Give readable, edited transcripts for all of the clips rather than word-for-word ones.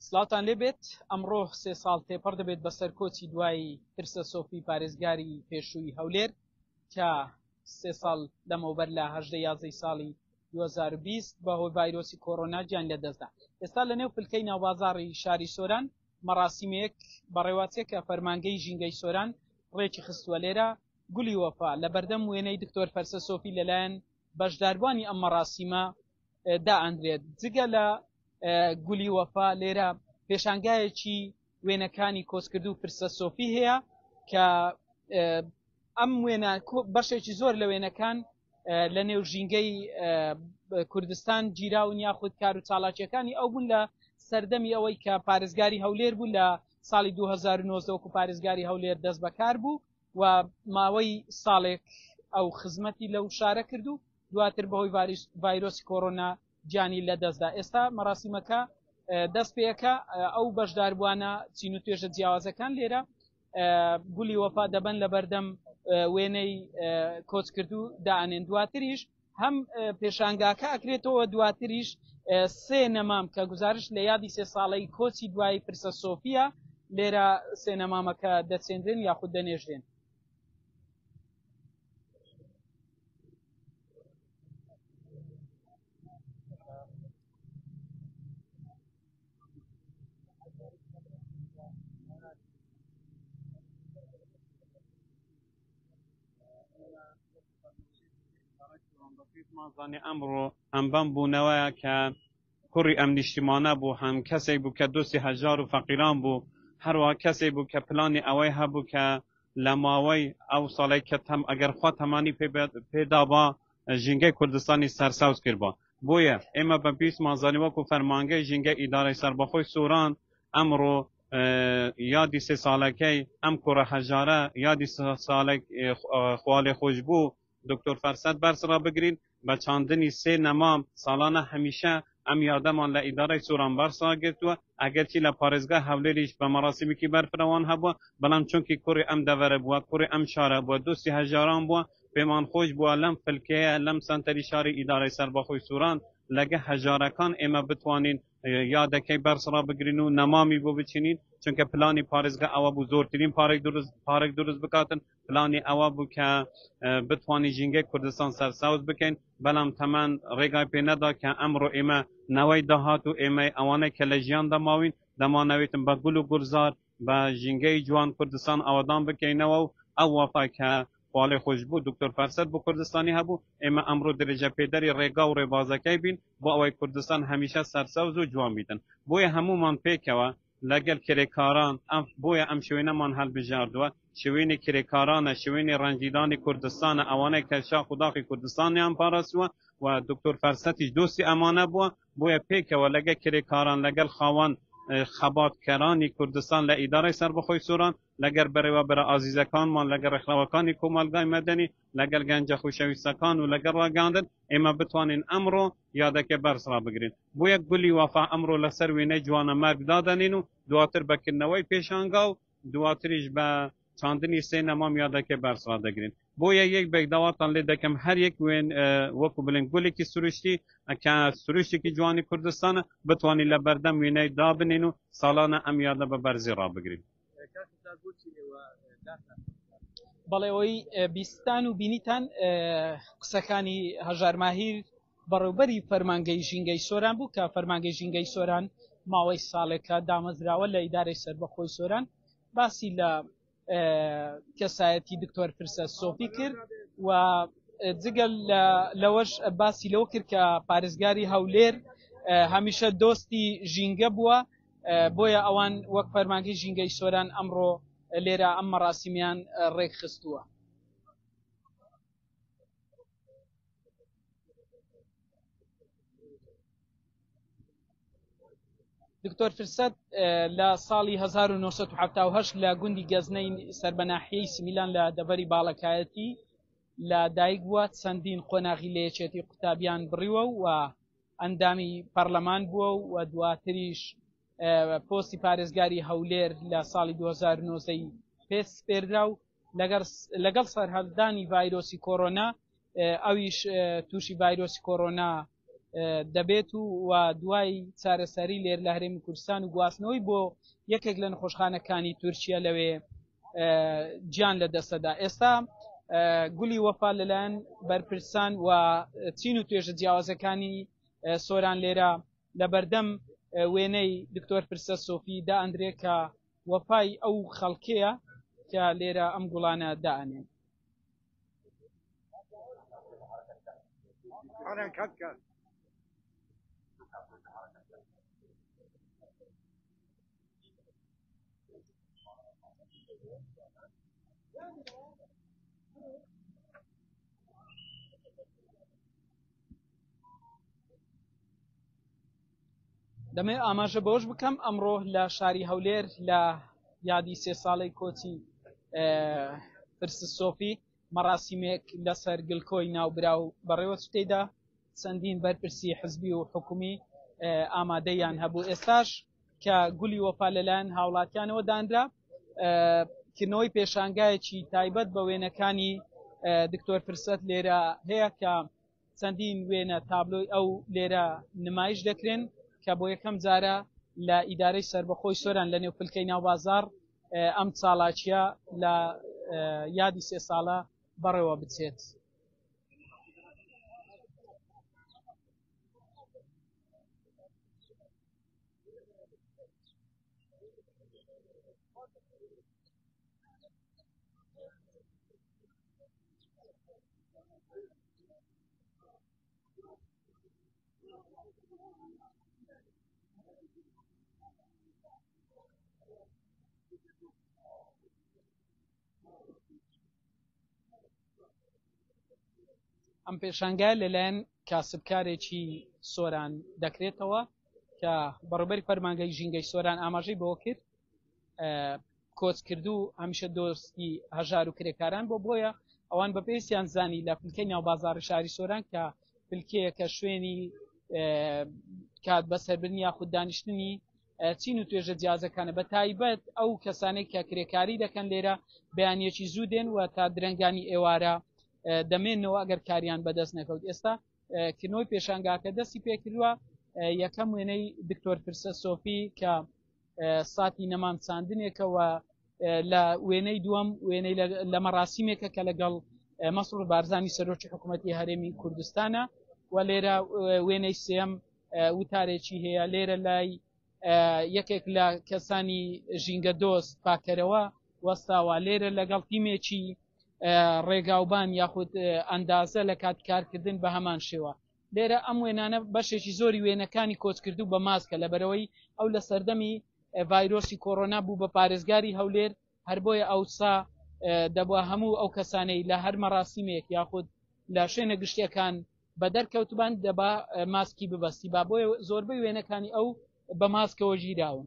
سڵاوتان لێبێت ئەمڕۆ سێ ساڵ تێپەڕ دەبێت بەسەر کۆچی دوایی پرسە سۆفی پارێزگاری پێشووی هەولێر کە سێ ساڵ لەمەوبەر لە هەژدە یازدەی ساڵی 2020 بەهۆی ڤایرۆسی کۆرۆنا گیان لەدەستدا. ئێستا لە نێو فلکەی ناوبازاڕی شاری سۆران مەراسیمێک بەڕێوەچێ کە فەرمانگەی ژینگەی سۆران ڕێکی خستووە. لێرە گولی وەفا لە بەردەم وێنەی دکتۆر فەرسە سۆفی لەلایەن بەشداربووانی ئەم مەراسیمە دائەندرێت. جگە لە گولی وەفا لێرە پێشانگایەکی وێنەکانی کۆچکردوو پرسە سۆفی هەیە کە ئەم وێنە بەشێکی زۆر لە وێنەکان لە نێو ژینگەی کوردستان گیراون یاخود کار و چالاکیەکانی ئەو بوون لە سەردەمی ئەوەی کە پارێزگاری هەولێر بوو لە ساڵی 2009 وەکو پارێزگاری هەولێر دەست بەکار بوو و ماوەی ساڵێک ئەو خزمەتی لەو شارە کرد و دواتر بەهۆی ڤایرۆسی کۆرۆنا گیانی لەدەستدا. ئێستا مەراسیمەکە دەست پێەکە ئەو بەشداربووانە چین و توێژە جیاوازەکان لێرە گولی وەفا دەبەن لە بەردەم وێنەی کۆچکردو دائەنێن. دواتریش هەم پێشانگاکە ئەکرێتەوە، دواتریش سێ نەمام کە گزارش لە یادی سێ ساڵەی کۆچی دوای پرسە سۆفیە لێرە سێ نەمامەکە دەچێنرێن یاخود دەنێژرێن. زانی ئەمڕۆ هەم بەم بوونەوەیە کە کوڕی ئەم نیشتیمانە بوو، هەم کەسێک بوو کە دۆستی هەژار و فەقیران بوو، هەروەها کەسێک بوو کە پلانی ئەوەی هەبوو کە لە ماوەی ئەو ساڵەی کە تەم ئەگەر خوا تەمانی پێدابا ژینگەی کوردستانی سەرسەوز کردبا. بۆیە ئێمە بە پێویستمان زانی وەکو فەرمانگەی ژینگە ئیدارەی سەربەخۆی سۆران ئەمڕۆ یادی سێ ساڵەکەی ئەم کوڕە هەژارە یادی ساڵێک خوالێ خۆشبوو دکتۆر فەرسەت بەرز ڕابگرین بە چاندنی سێ نەمام ساڵانە هەمیشە ئەم یادەمان لە ئیدارەی سۆران بەرز ڕاگرتووە ئەگەرچی لە پارێزگای هەولێریش بە مەراسیمێکی بەرفرەوان هەبووە بەڵام چونکی کوڕی ئەم دەڤەرە بووە کوڕی ئەم شارە بووە دۆستی هەژاران بووە پێمان خۆش بووە لەم فلکەیە لەم سەنتەری شاری ئیدارەی سەربەخۆی سۆران لەگە هەژارەکان ئێمە بتوانین یادەکەی بەرز ڕابگرین و نەمامی بۆ بچینین چونکە پلانی پارێزگا ئەوە بوو زۆرترین پارێک دروست پارێک دروست بکاتن پلانی ئەوە بوو کە بتوانین ژینگەی کوردستان سەرسەوز بکەین بەڵام تەمەن ڕێگای پێ نەدا کە ئەمڕۆ ئێمە نەوەی داهات و ئێمەی ئەوانەی کە لە ژیاندا ماوین دەمانەوێتن بە گوڵ و گوڵزار بە ژینگەی جوان کوردستان ئاوەدان بکەینەوە و ئەو وەفای کە خواڵێ خۆشبوو دکتۆر فەرسەت بۆ کوردستانی هەبوو ئێمە ئەمڕۆ درێژە پێدەری ڕێگا و ڕێبازەکەی بین بۆ ئەوەی کوردستان هەمیشە سەرسەوز و جوان بیتن بۆیە هەموومان پێکەوە لەگەل کرێکاران ئەم بۆیە ئەم شوێنەمان هەلبژاردووە شوێنی کرێکارانە شوێنی ڕەنجیدانی کوردستانە ئەوانەی کە شاخ و داخی کوردستانیان پاراستووە و دکتۆر فەرسەتیش دۆستی ئەمانە بووە بۆیە پێکەوە لەگەل کرێکاران لەگەل خاوەن خەباتکەرانی کوردستان لە ئیدارەی سەربەخۆی سۆران لەگەر بەرێوەبەرە ئازیزەکانمان لەگەر ڕێکخراوەکانی کۆمەڵگای مەدەنی لەگەل گەنجە خۆشەویستەکان و لەگەڵ ڕاگەیاندن ئێمە بتوانین ئەمڕۆ یادەکە بەرز ڕابگرین. بۆیە گولی وەفا ئەمڕۆ لەسەر وێنەی جوانەمەرگ دادەنێین و دواتر بە کردنەوەی پێشانگا و دواتریش بە چاندنی سێ نەمام یادەکە بەرز ڕادەگرین. بۆیە یەک بە یەک داواتان لێ دەکەم هەر یەک وێن وەکو بڵێن گولێکی سروشتی کە سروشتێکی جوانی کوردستانە بتوانین لە بەردەم وێنەی دابنێن و ساڵانە ئەم یادە بە بەرزی ڕابگرین. بەڵێ ئەوەی بیستان و بینیتان قسەکانی هەژار ماهیر بەڕێوبەری فەرمانگەی ژینگەی سۆران بوو کە فەرمانگەی ژینگەی سۆران ماوەی ساڵێکە دامەزراوە لە ئیدارەی سەربەخۆی سۆران باسی لە کەسایەتی دکتۆر پرسە سۆفی کرد و جگەل لەوەش باسی لەوە کرد کە پارێزگاری هەولێر هەمیشە دۆستی ژینگە بووە بۆیە ئەوان وەک فەرمانگەی ژینگەی سۆران ئەمڕۆ لێرە ئەم مەراسیمیان ڕێکخستووە. دکتۆر فرسەت لە ساڵی 1970 لە گوندی گەزنەی سەر بە ناحیەی سمیلان لە دەڤەری باڵەکایەتی لە دایک بووە چەندین قۆناغی لە یەکێتی قوتابیان بڕیوە و ئەندامی پەرلەمان بووە و دواتریش پۆستی پارێزگاری هەولێر لە ساڵی 2009 پێ سپێردرا و لەگەڵ سەرهەڵدانی ڤایرۆسی کۆرۆنا ئەویش تووشی ڤایرۆسی کۆرۆنا دەبێت و و دوای چارەسەری لێر لە هەرێمی کوردستان و گواستنەوەی بۆ یەکێک لە نەخۆشخانەکانی تورکیا لەوێ گیان لە دەستەدا ئێستا گولی وەفا لەلایەن بەرپرسان و چین و توێژە جیاوازەکانی سۆران لێرە لە بەردەم وێنەی دکتۆر پرسە سۆفی دائەندرێ کە وەفای ئەو خەڵکەیە کە لێرە ئەم گوڵانە دائەنێن. دەمەوێت ئاماژە بەوەش بکەم ئەمڕۆ لە شاری هەولێر لە یادی سێ ساڵەی کۆچی پرس سۆفی مەراسیمێک لەسەر گلکۆی ناوبراو بەڕێوە تێدا چەندین بەرپرسی حزبی و حکومی ئامادەیان هەبوو ئێستاش کە گولی وەفا لەلایەن هاوڵاتیانەوە دانرا کردنەوەی پێشانگایەکی تایبەت بە وێنەکانی دکتۆر فرسەت لێرە هەیە کە چەندین وێنە تابلۆی ئەو لێرە نمایش دەکرێن کە بۆ یەکەم جارە لە ئیدارەی سەربەخۆی سۆران لە نێو فلکەی ناو بازاڕ ئەم چالاکیە لە یادی سێ ساڵە بەڕێوە بچێت. ئەم پێشانگایە لەلایەن کاسبکارێکی سۆران دەکرێتەوە کە بەڕێوبەری فەرمانگەی ژینگەی سۆران ئاماژەی بەوە کرد کۆچکردوو هەمیشە دۆستی هەژار و کرێکاران بۆ بۆیە ئەوان بە پێویستیان زانی لە فلکەی ناو بازاڕی شاری سۆران کە فلکەیەکە شوێنی کات بەسەربرنی یاخود دانیشتنی چین و توێژە جیازەکانە بە تایبەت ئەو کەسانێک کە کرێکاری دەکەن لێرە بەیانیەکی زوو دێن و تا درەنگانی ئێوارە دەمێنەوە ئەگەر کاریان بەدەست نەکەوت ئێستا کردنەوەی پێشانگاکە دەستی پێکردووە یەکەم وێنەی دکتۆر پرسە سۆفی کە ساتی نەمام چاندنێکەوە لە وێنەی دووەم وێنەی لە مەراسیمێکە کە لەگەڵ مەسرور بارزانی سەرۆکی حکوومەتتی هەرێمی کوردستانە و لێرە وێنەی سێم وتارێکی هەیە لێرە لای یەکێک لە کەسانی ژینگە دۆست پاکەرەوە وەستاوە لێرە لەگەڵ تیمێکی ڕێگاوبان یاخود ئەندازە لە کات کارکردن بە هەمان شێوە لێرە ئەم وێنانە بەشێکی زۆری وێنەکانی کۆچکردو بە ماسکە لەبەرەوەی ئەو لە سەردەمی ڤایرۆسی کۆرۆنا بوو بە پارێزگاری هەولێر هەر بۆیە ئەوسا دەبووە هەموو ئەو کەسانەی لە هەر مەراسیمێک یاخود لە شوێنە گشتیەکان بەدەر کەوتبان دەبا ماسکی ببەستی با بۆیە زۆربەی وێنەکانی ئەو بە ماسکەوە گیراون.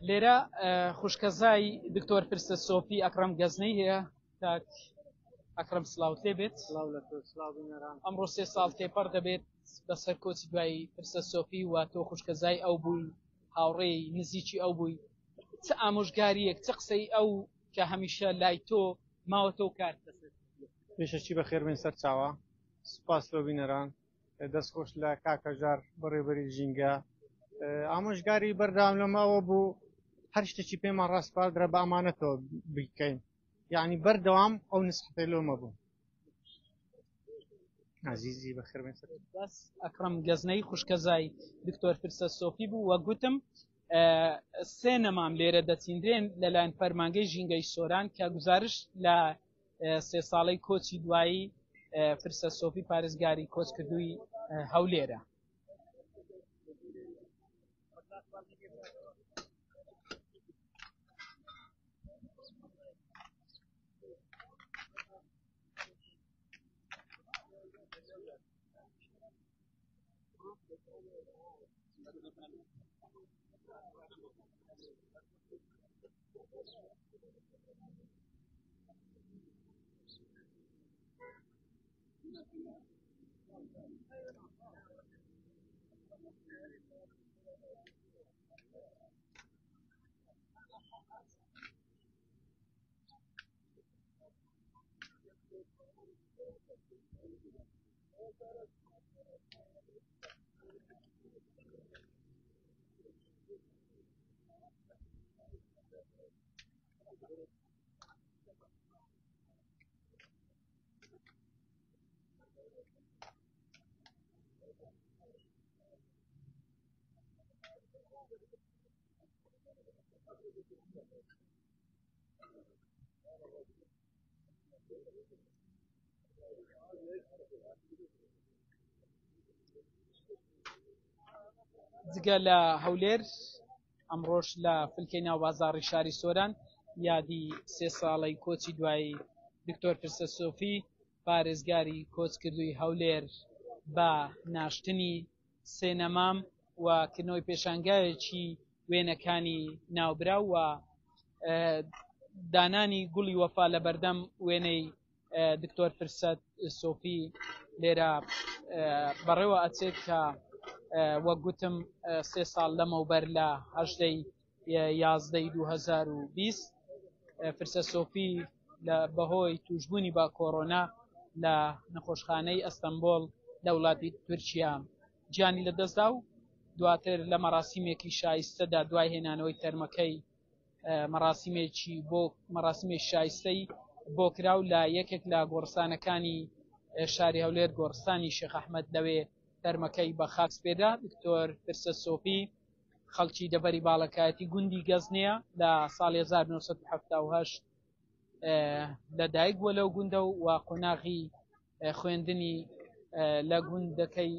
لێرە خوشکەزای دکتۆر پرسە سۆفی ئەکرەم گەزنەی هەیە کاک ئەکرەم سلااوت لێ بێت ئەمڕۆ سێ ساڵ تێپەڕ دەبێت بەسەر کۆچی دوایی پرسە سۆفی و تۆ خوشکەزای ئەو بووی هاوڕێی نزیکی ئەو بووی چ ئامۆژگاریەک چ قسەی ئەو کە هەمیشە لای تۆ ماوەتەوە کار لەسەر پێشەکی بەخێربێن سەرچاوە سوپاس لۆ بینەران دەست خۆش لە کاک هەژار بەڕێوبەری ژینگە ئامۆژگاری بەردەوام لەمە ئەوە بوو هەر شتێکی پێمان ڕاستپاردرا بە ئەمانەتەوە بیکەین یعنی بەردەوام ئەو نسحەتەی لۆمە بوو عزیزی بەخێربێن سەر بەس ئەکرەم گەزنەی خوشکەزای دکتۆر پرسە سۆفی بوو وە گوتم. سێ نەمام لێرە دەچیندرێن لەلایەن فەرمانگەی ژینگەی سۆران کە گوزارش لە سێ ساڵەی کۆچی دوایی فرسە سۆفی پارێزگاری کۆچکردووی هەولێرە. جگە لە هەولێر ئەمڕۆش لە فلکەی ناو بازاڕی شاری سۆران یادی سێ ساڵەی کۆچی دوایی دکتۆر پرسە سۆفی پارێزگاری کۆچکردووی هەولێر بە ناشتنی سێ نەمام و کردنەوەی پێشانگایەکی وێنەکانی ناوبراو و دانانی گوڵی وەفا لە بەردەم وێنەی دکتۆر فرسەت سۆفی لێرە بەڕێوە ئەچێت کە وەک گوتم سێ ساڵ لەمەوبەر لە هەژدەی یازدەی 2020 فرسە سۆفی لە بەهۆی توشبوونی بە کۆرۆنا لە نەخۆشخانەی ئەستەنبۆڵ لە وڵاتی تورکیا گیانی لەدەستدا و دواتر لە مەراسیمێکی شایستەدا دوای هێنانەوەی تەرمەکەی مەراسیمێکی بۆ مەراسیمێکی شایستەی بۆ کرا و لە یەکێک لە گۆڕستانەکانی شاری هەولێر گۆڕستانی شێخ ئەحمەد لەوێ تەرمەکەی بە خاک سپێرا. دکتۆر پرسە سۆفی خەڵکی دەڤەری باڵەکایەتی گوندی گەزنەیە لە ساڵی 1970 لە دایک بووە لەو گوندە و قۆناغی خوێندنی لە گوندەکەی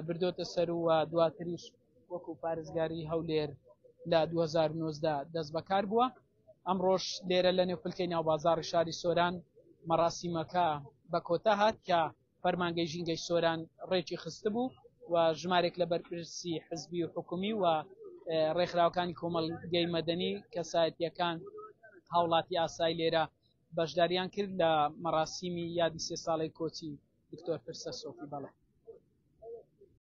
بردۆتە سەر و دواتریش وەکو پارێزگاری هەولێر لە 2019 دەست بەکار بووە ئەمڕۆش لێرە لە نێو فلکەی ناو بازاڕی شاری سۆران مەراسیمەکە بە کۆتا هات کە فەرمانگەی ژینگەی سۆران ڕێکی خستبوو و ژمارێک لە بەرپرسی حزبی و حکومی و ڕێکخراوەکانی کۆمەڵگەی مەدەنی کەسایەتیەکان هاوڵاتی ئاسایی لێرە بەشداریان کرد لە مەراسیمی یادی سێ ساڵەی کۆچی دکتۆر پرسە سۆفی بەڵێ.